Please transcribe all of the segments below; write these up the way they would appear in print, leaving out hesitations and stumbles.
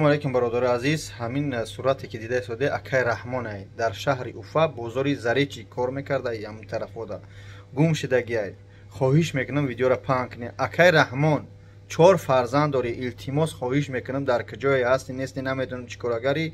Алейкум, бародари азиз. Ҳамин сурате ки дида истода, акай Раҳмонай, дар шаҳри Уфа, бозори Заречи кор мекарда, ҳамин тарафода гум шидагиай. Хоҳиш мекунам, видеоро паҳн кунед. Акай Раҳмон, чор фарзанд дорӣ, илтимос, хоҳиш мекунам, дар куҷое ҳасти, нести, намедонам, чӣ корагарӣ,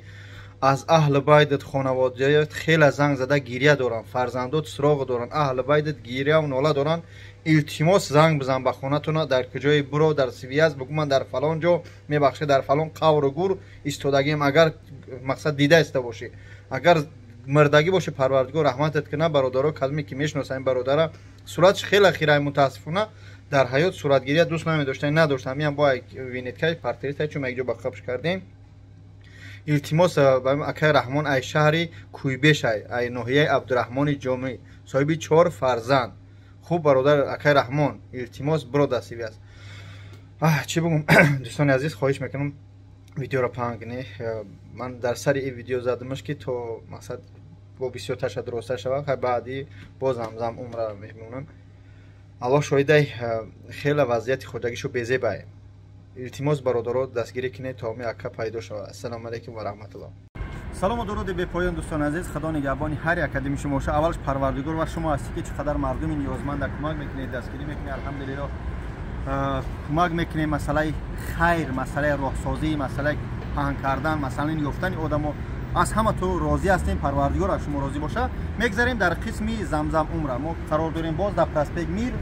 аз аҳли байдат, хонаводаят хеле занг зада гиря доранд, фарзандот суроғ доранд, аҳли байдат гиряву нола доранд. Илтимос, занг бизан ба хонатона, дар куҷое буро, дар связь бугӯ, ман дар фалон ҷо, мебахшед, дар фалон қавру гур истодагиам. Агар, мақсад, дида иста бошӣ, агар мирдагӣ бошӣ, Парвардигор раҳматат кунад. Бародаро, кадоме ки мешиносам ин бародара, суратш хеле хирай. Мутаассифона, дар ҳаёт суратгирия дӯст намедошта, надошт. Ҳамиам бо винеткаи портретай, чун якҷо ба қабш кардем. Илтимос, акай Раҳмон ай шаҳри Куйбешай, ай ноҳияи Абдураҳмони Ҷомӣ, соҳиби чор фарзанд. Хуб, бародар акай Раҳмон, илтимос, биро дар связь. Чӣ бигум, дӯстони азиз, хоҳиш мекунам, видеоро паҳн кунед. Ман дар сари ин видео задамаш, ки то, мақсад, бо бисёрташа дуростар шавад. Хай, баъдӣ боз Замзам умра мемонам. Аллоҳ шоҳидай, хеле вазъияти хоҷагишу безебай. Илтимос, бародаро, дастгирӣ кунед, то ами ака пайдо шавад. Ассалому алайкум ва раҳматуллоҳ. Салому дуруди бепоён, дӯстони азиз. Худо нигаҳбони ҳар як кадами шумо боша. Аввалш Парвардигор ва шумо ҳастед, ки чӣ қадар мардуми ниёзманда кӯмак мекунед, дастгирӣ мекунед. Алҳамдулилло, кӯмак мекунем. Масъалаи хайр, масъалаи роҳсозӣ, масъалаи паҳн кардан, масъалаи ёфтани одамо, аз ҳама ту розӣ ҳастем. Парвардигор аз шумо розӣ боша. Мегзарем дар қисми Замзам умра. Мо қарор дорем боз дар проспект Мир,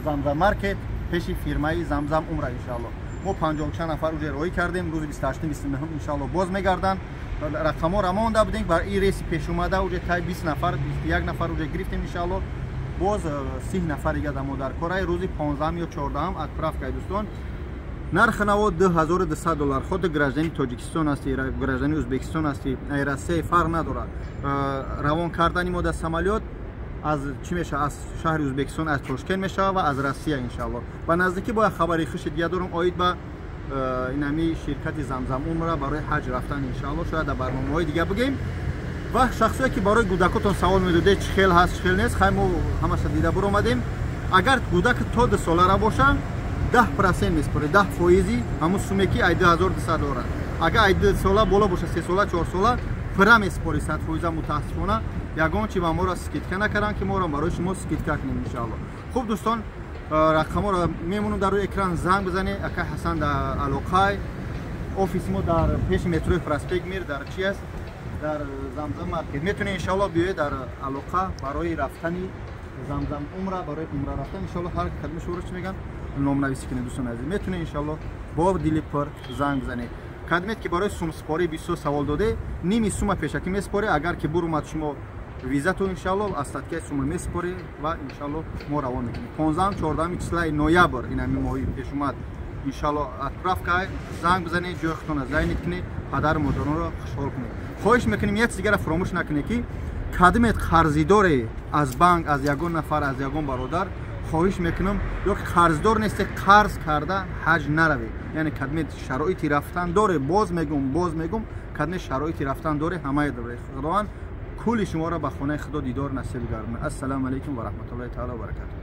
Замзам маркет, пеши фирмаи Замзам умра. Иншаалло, мо 50 чанд нафар уже роҳӣ кардем. Рӯзи 28, 29, иншаалло, боз мегарданд. Рақамҳоро монда будем. Бар ин рейси пешомада уже тай 20 нафар, 21 нафар уже гирифтем. Иншаалло, боз 30 нафар дига дамо дар кораи. Рӯзи 15 ё 14 отправкаи, дӯстон. Нархи наво 2200 доллар. Худ гражданини Тоҷикистон ҳастӣ, гражданини Ӯзбекистон ҳастӣ, Россия, фарқ надорад. Равон кардани мо дар самолёт аз чӣ мешавад? Аз шаҳри Ӯзбекистон, аз Тошкент мешавад ва аз Россия. Иншаалло, ба наздикӣ бояд хабари хуши дига дорам оид ба инами ширкати Замзам умра барои ҳаҷ рафтан. Иншаалло, шояд дар барномаҳои дига бигем. Ва шахсое ки барои кӯдакотон савол медодед, чӣ хел ҳаст, чӣ хел нест, хай, мо ҳамаша дида буромадем. Агар кӯдак то 2 солара боша, 10% меспоред, 10 фоизи ҳамун суме ки ай 2200 доллар. Агар ай 2 сола боло боша, 3 сола, 4 сола, пира меспоред, 100%. Мутаассифона, ягон чи ба моро скидка накарданд, ки моро барои шумо скидка кунем, иншаалло. Хуб, дӯстон, рақамҳоро мемонам дар рӯи экран, занг бизанед. Акай Ҳасан дар алоқай. Офиси мо дар пеши метрои проспект Мир, дар чи аст, дар Замзам маркет. Метавонед, иншаалло, биёед дар алоқа барои рафтани Замзам умра, барои умра рафтан. Иншаалло, ҳар кадми шуморо чӣ мегӯянд, номнависӣ кунед. Дӯстони азиз, метавонед, иншаалло, бо дили пур занг бизанед. Кадмет ки барои сумспорӣ бисёр савол доде, ними сума пешакӣ меспорӣ. Агар ки бурумад шумо визату, иншаалло, остаткаи сума меспорӣ ва, иншаалло, мо равон мекунем. 15, 14 числаи ноябр, инами моҳи пешомад, иншаалло, отправка. Занг бизанед, ҷои худтона занять кунед, падару модаронро хушҳол кунед. Хоҳиш мекунем, як чиз дигара фуромӯш накунед, ки кадмет қарзидоре аз банк, аз ягон нафар, аз ягон бародар, хоҳиш мекунам, ё ки қарздор несте, қарз карда ҳаҷ наравед. Яъне кадмет шароити рафтан доре. Боз мегум, боз мегум, кадмет шароити рафтан доре, ҳамае доре. Худованд кулли шуморо ба хонаи Худо дидор насиб гардонад. Ассалому алайкум ва раҳматуллоҳи таала ва баракатуҳ.